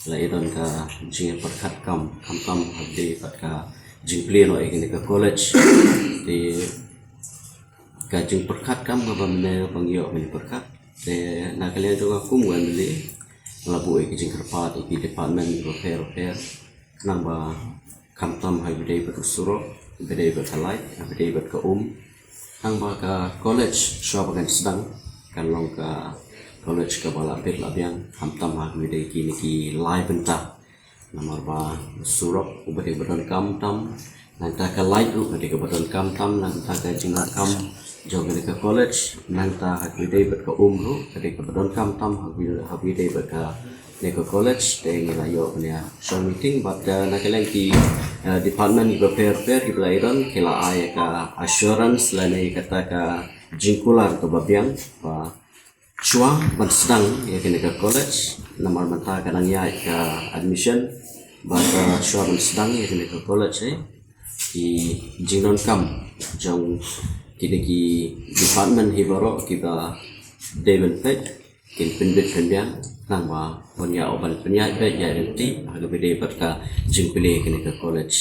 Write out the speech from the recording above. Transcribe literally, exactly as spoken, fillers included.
la i don ka jingpyrkhat kam khamtam ha kaba ïadei bad ka jingplie noh ïa kane ka college. Te ka jingpyrkhat kam kaba mynne ba ngi ïoh ban pyrkhat. Te na ka liang jong nga kum u MLA la buh ïa ka jingkyrpad ïa ki department bapher bapher, nangba khamtam ha kaba ïadei bad u surok, ha kaba ïadei bad ka light, ha kaba ïadei bad ka um. Nangba ka college shuwa ba kan sdang kan long ka college kaba la bit la biang, khamtam ha kaba ïadei kine ki lai bynta. Namar ba surok uba dei ba donkam tam, nangta ka light ruh ka dei kaba donkam tam, nangta ka jingdonkam jong kane ka college, nangta ha kaba ïadei bad ka um ruh ka dei kaba donkam tam ha kaba ïadei bad kane ka college. Te ngi la ïoh ban ïa shong meeting bad, eh, na ka liang ki, eh, department kiba pher pher kiba la i don ki la ai ka assurance lane kata ka jingkular kaba biang ba shuwa ban sdang ïa kane ka college, namar mynta ka dang ïaid ka admission, bad, eh, shuwa ban sdang ïa kane ka college, eh, ki jingdonkam jong kine ki department hi baroh kiba dei ban peit kin pynbit pynbiang, nangba ban ïa, ban pynïaid beit ïa lynti ha kaba ïadei bad ka jingplie kane ka college.